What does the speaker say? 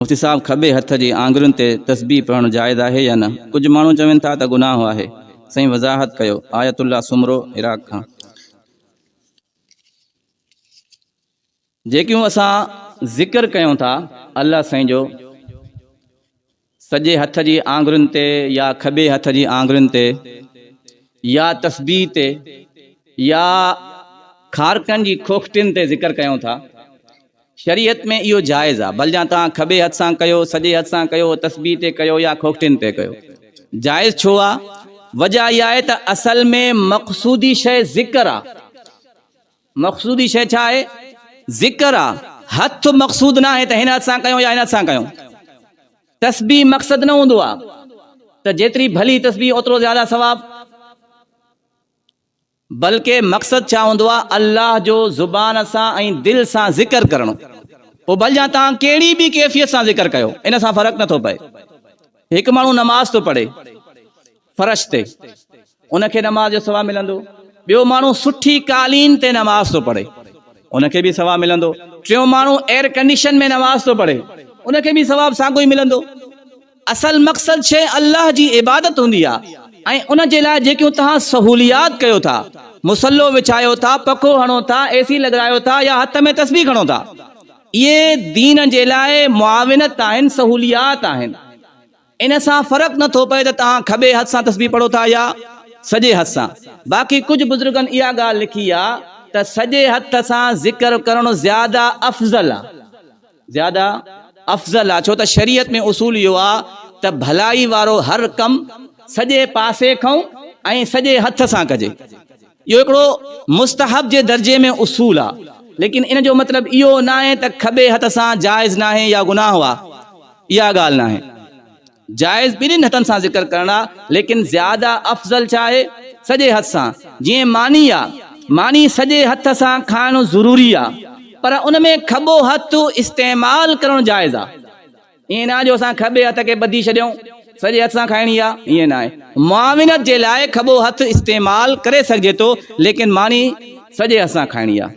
مفتي صاحب کٻي هٿ جي آڱرين تي تسبيح پڙهڻ جائز آهي يا نه؟ ڪجهه ماڻهو چون ٿا ته گناهه آهي. سائين وضاحت ڪيو. آيت الله سومرو عراق کان. جيڪيون اسان ذڪر ڪيون ٿا الله سائين جو سڄي هٿ جي آڱرين تي يا کٻي هٿ جي آڱرين تي يا تسبيح تي يا کارڪن جي کوکٽين تي ذڪر ڪيون ٿا شريعت ۾ اهو جائز آ ڀل جان توهان کٻي هٿ سان ڪيو سڄي هٿ سان ڪيو تسبيح تي ڪيو يا کوکٽين تي ڪيو جائز ڇو آ وجه اها آهي ته اصل ۾ مقصودي شيء ذڪر آ مقصودي شيء ڇا آهي ذڪر آ هٿ مقصود ناهي ته هن هٿ سان ڪيو يا هن هٿ سان ڪيو تسبيح مقصد نه هوندو آ ته جيتري ڀلي تسبيح اوترو زياده ثواب بلڪه مقصد ڇا هوندو آهي الله جو زبان سان ۽ دل سان ذڪر ڪرڻ پوء ڀل جان توهان ڪهڙي به ڪيفيت سان ذڪر ڪيو ان سان فرق نٿو پئي هڪ ماڻهو نماز ٿو پڙهي فرش تي ان کي نماز جو ثواب ملندو ٻيو ماڻهو سٺي قالين تي نماز ٿو پڙهي ان کي به ثواب ملندو ٽيون ماڻهو ايئر ڪنڊيشن ۾ نماز ٿو پڙهي ان کي به ثواب ساڳيو ئي ملندو اصل مقصد شيء الله جي عبادت هوندي آهي ۽ ان جي لاء جيڪيون توهان سهوليات ڪيو ٿا، مصلو وڇايو ٿا، پکو هڻو ٿا، اي سي لڳرايو ٿا يا هٿ ۾ تسبيح کڻو ٿا، اهي دين جي لاء معاونت آهن، سهوليات آهن. ان سان فرق نه ٿو پئي ته توهان کٻي هٿ سان تسبيح پڙهو ٿا يا سڄي هٿ سان. باقي ڪجهه بزرگن اها ڳالهه لکي آهي ته سڄي هٿ سان ذڪر ڪرڻ زياده افضل آهي. زياده افضل آ ڇو ته شريعت ۾ اصول اهو آ ته ڀلائي وارو هر ڪم سڄي پاسي کئون ۽ سڄي هٿ سان ڪجي. اهو هڪڙو مستحب جي درجي ۾ اصول آ ليڪن ان جو مطلب اهو ناهي ته کٻي هٿ سان جائز ناهي يا گناهه آ اها ڳالهه ناهي. جائز ٻنهين هٿن سان ذڪر ڪرڻ آ ليڪن زياده افضل ڇا آهي سڄي هٿ سان جيئن ماني آ ماني سڄي هٿ سان کائڻ ضروري آ پر ان ۾ کٻو هٿ استعمال ڪرڻ جائز آ ائين نه جو اسان کٻي هٿ کي ٻڌي ڇڏيون سڄي هٿ سان کائڻي آ ائين نه آهي معاونت جي لاء کٻو هٿ استعمال ڪري سگهجي ٿو ليڪن ماني سڄي هٿ سان کائڻي آ.